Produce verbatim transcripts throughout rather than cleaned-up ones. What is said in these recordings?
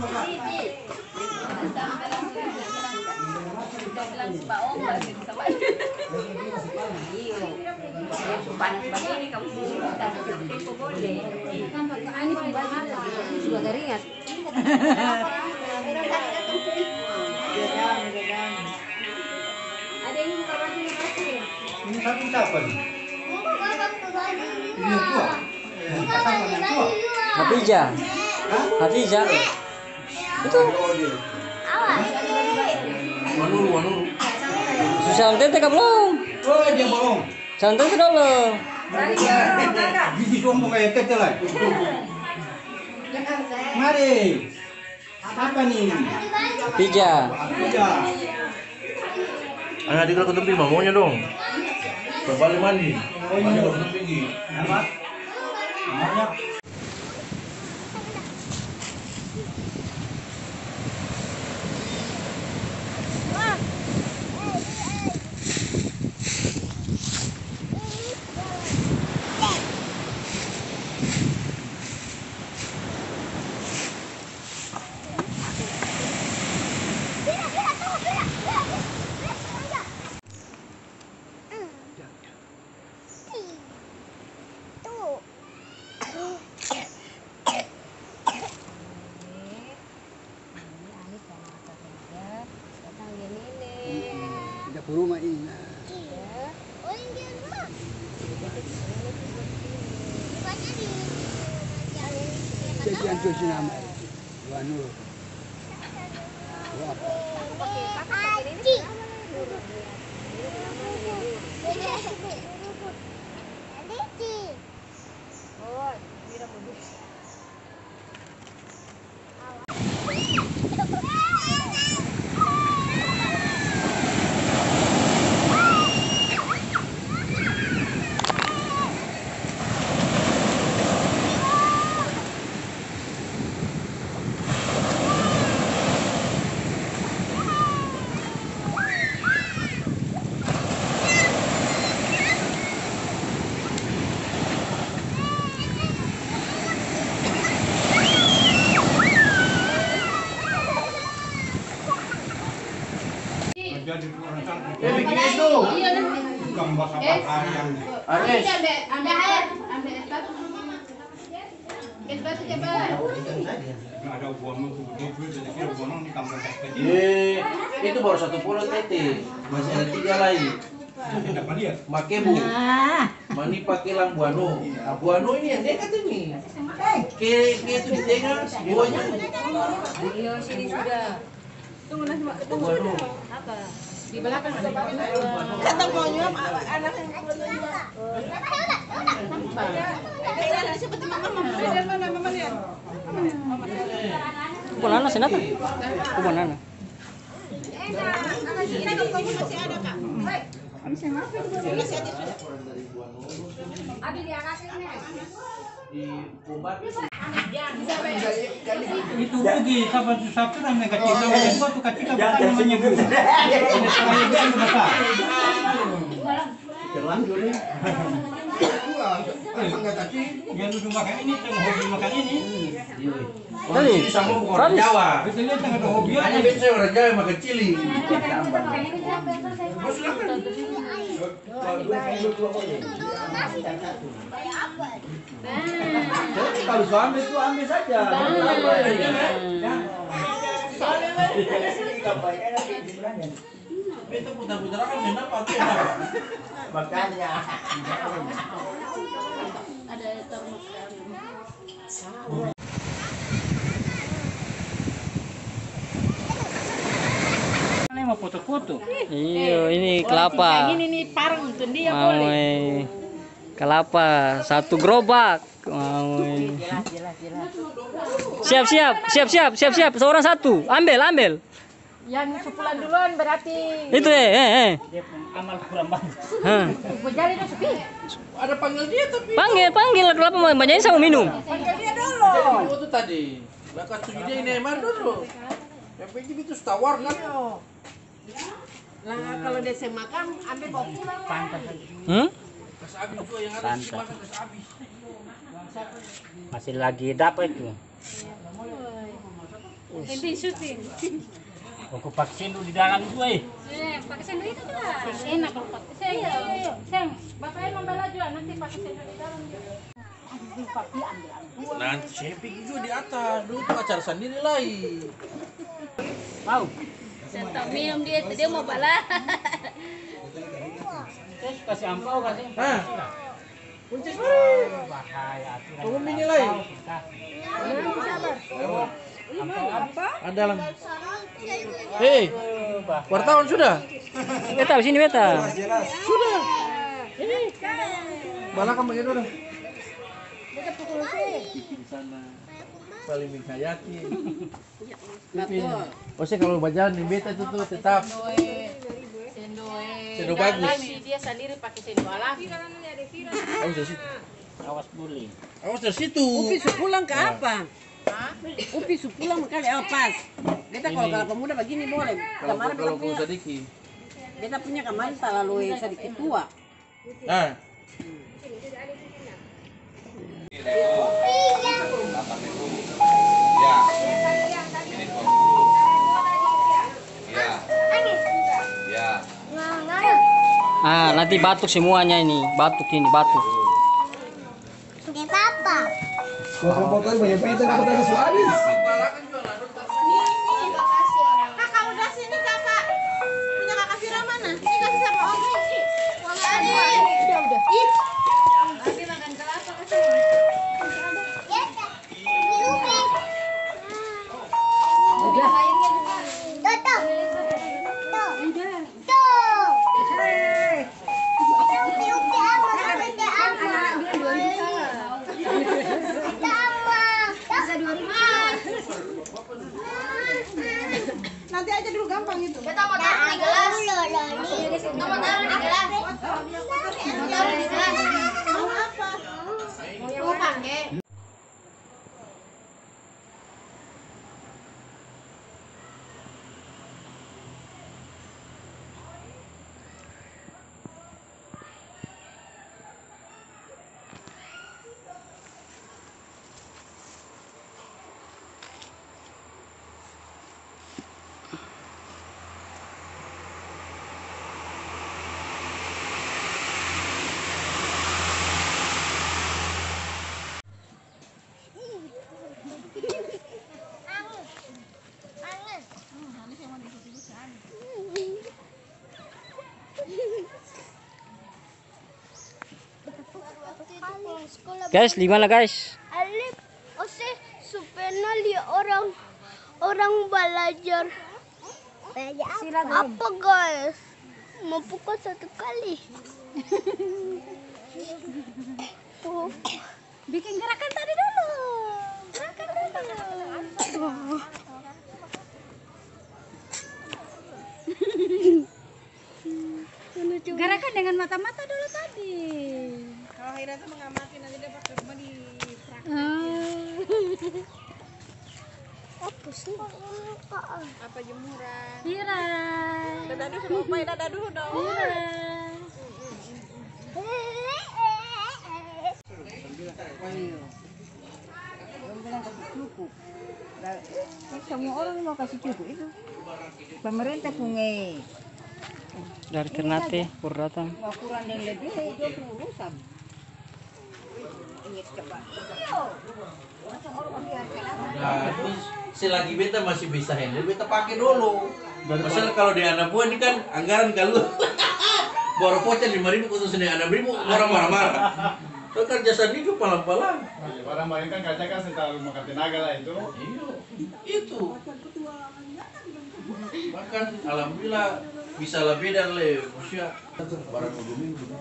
Ini sapi siapa ni? Ini yang tua? Eh, siapa yang tua? Hafizah. Hah? Hafizah. Itu. Wanuru, wanuru. Su salam tete ka balong? Oh, dia balong. Salam tete dolo. Gigi sombong kaya tete lai. Mari. Apa ni? Pija. Pija. Anak tinggal kutong pi mamonya dong. Kembali mandi. Mandi kutong pigi. Apa? Mamonya. Datang dia nene. Dapur rumah ini, nah. Iya. Oh, yang di rumah. Bukannya di, di rumah. Jadi yang cuci nama itu. Wanur. Wah. Pakai, pakai, pakai nene. Oh, ini rambut. Eh, bikin itu. Bukan bahasa bahaya. Anes. Ada buah mangkuk begitu, jadi kira buah mangkuk di kampung kecil. Eh, itu baru satu pulau, Tete. Masih ada tiga lagi. Tidak pernah lihat. Makebu. Nah. Manipa, Kelang, Buano. Nah, Buano ini yang dekat ini. Ke, ke itu di tengah, buahnya. Iya, sini sudah. Tunggu, nanti, Mak. Tunggu. Apa? Di belakang ada. Kata mau nyuap, a-, anak yang Ada, ada, siapa teman Mama? Ada, mana Mama lihat? Aku banana, senata. Aku banana. Ini kan pokoknya masih ada, Kak. Habis yang apa itu? Masih ada, sudah. Itu rugi, sabar susah tu namanya kacil. Sabar yang buat tu kacil, bukan namanya guru. Terlanjur ni. Yang duduk makan ini, tengah hobi makan ini. Tadi, sama bukan orang Jawa. Beta lihat tengah ada hobi. Hanya beta orang Jawa makan cili. Bos, silakan. Jadi, kalau su ambe tu, ambe saja. Beta putar-putar akang seng dapa tu. Makanya. Ada termos. Ini mau foto-foto. Iyo, ini kelapa. Ini nih parang tuh dia boleh. Kalapa, satu gerobak. Mau. Siap, siap, siap, siap, siap, siap. Seorang satu. Ambil, ambil. Yang sepulang duluan berarti. Itu, eh, eh, eh. Dia pun amal kurang bagus. Hah. Gua jali dong sepi. Ada panggil dia tapi. Panggil, panggil. Kelapa mau banyak sama minum. Panggil dia dulu. Dia minum itu tadi. Lah, katuju dia ini air dulu. Yang penting itu setawar kan. Iya. Lah, kalau dia seng makan, ambil bawa pulang lah. Pantas. Hmm? Kasih habis juga yang ada, pantas. Kasih makan, kasih habis. Masih lagi dapat itu. Penting syuting. Koko pake sendo di dalam jua, e. Iya, pake sendo itu jua. Enak kalo pake sendo. Iya, iya, iya. Seng, Bapak emang bala jua, nanti pake sendo di dalam jua. Nanti saya pikir jua di atas, dulu tuh acara sandiri lai. Mau? Seng tau minum dia itu, dia mau bala. Terus kasih angpau, kasih. Hah? Kunci suara. Tunggu mini lai. Ada lang. Hei, wartawan sudah? Beta di sini, beta. Sudah. Ini. Balakang bagian orang. Di sana. Saling menghayati. Betul. Ose kalo bajalan deng beta itu tuh tetap. Sendoe. Sendoe. Sendo bagus. Alami, dia sandiri pake sendo alami. Awas dari situ. Awas guling. Awas dari situ. Upi su pulang ka apa? Hah? Upi su pulang kali, oh, pas. Beta kalo kalapa muda bagini boleh. Kalo, kalo kong sadiki. Beta punya kamari talalu sadiki tua. Nah. Ah, nanti batuk semuanya ini, batuk ini, batuk. Sudeh papa. Potong-potong banyak pita, dapat ada suami. Kakak udah sini, kakak. Punya kakak Fira mana? Ini kasih sama om. Udah, udah. Ih. Tapi makan kelapa kasih. Udah. Tuh, tuh. Tuh. Tuh. Hei. Upi, upi, ama, upi, ama. Ama. Nanti aja dulu, gampang itu. Kita mau taruh di gelas. Kita mau taruh di gelas. Mau taruh di gelas. Mau apa? Mau pakai. Guys, di mana, guys? Alif, ose su pernah lia orang, orang balajar apa, guys? Mau pukul satu kali. Bikin gerakan tadi dulu. Gerakan dulu. Gerakan dengan mata-mata dulu tadi. Kalau Haira tuh mengamati, nanti dia pas ke rumah di praktek. Ah. Apa sih? Apa jemuran? Ira. Dadah dulu, Opa, dadah dulu dong. Ira. Dong bilang kasi cukup. Lah, eh, samua orang mau kasi cukup itu. Pemerintah pung, eh. Dari Ternate baru datang. Mau kurang deng lebih, eh, dia pung urusan. Nah, terus selagi beta masih bisa handle, beta pake dolo. Masalah kalo deng ana bua ni kan anggaran kaluar. Baru voucher lima ribu kosong sini, ana beribu, orang marah-marah. Kan karja sandiri jua palang-palang. Iya, orang lain kan karja kan seng talalu makan tenaga lah itu. Iya, itu. Bahkan alhamdulillah bisa labeda le, maksudnya.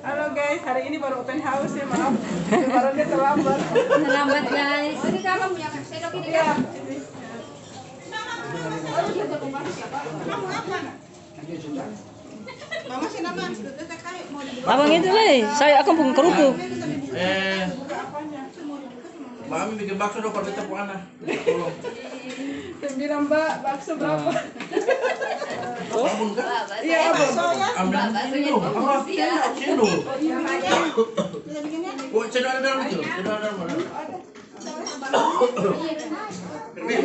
Halo guys, hari ini baru open house ya, maaf. Baru dia terlambat. Terlambat, guys. Ini kalau punya sendok ini, iya, kan? Mama sih nama? Abang itu lai, saya akan pung kerupuk. Eh, Mami bikin bakso dong, par beta pung ana. Tolong. Dia bilang, "Mbak, bakso berapa?" Sabun kan? Iya, bakso ya. Ambil ini dong, apa? Cendol. Cendol. Oh, cendol ada dalam itu. Cendol ada dalam mana? Ada. Permen.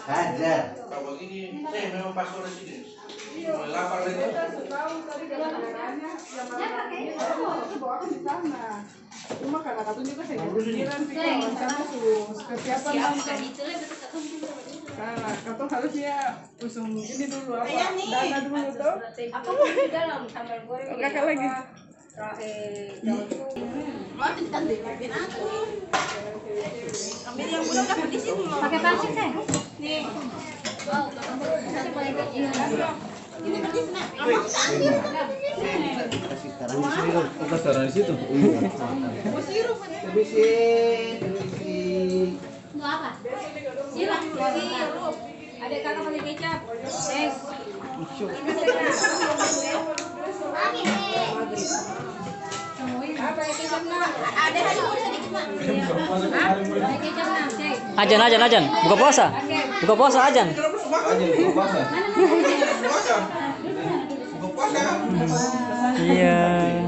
Hajar. Kalo bagini, eh, memang pas orang sini. Mulai lapar lagi. Beta su tau tadi gara-garanya, yang makan ini, itu bawa akang di sana. Cuma karna katong juga seng kepikiran pi, kalo rencana su, su kesiapan nonton. Nah, katong harusnya usung ini dulu, apa, dana dulu to. Kaka lagi. Pake plastik, Cai? Taruh di situ. Permisi, permisi. Mau apa? Silang. Ada kaka pake kecap. Es. Apa ya kecap, Nak? Ada lagi mau sedikit, Mak. Hah? Ada kecap, Nak, Cek. Ajan, ajan, ajan. Buka puasa. Oke. Buka puasa, ajan. Ajan, buka puasa. Mana, mana, mana? Buka puasa. Iya.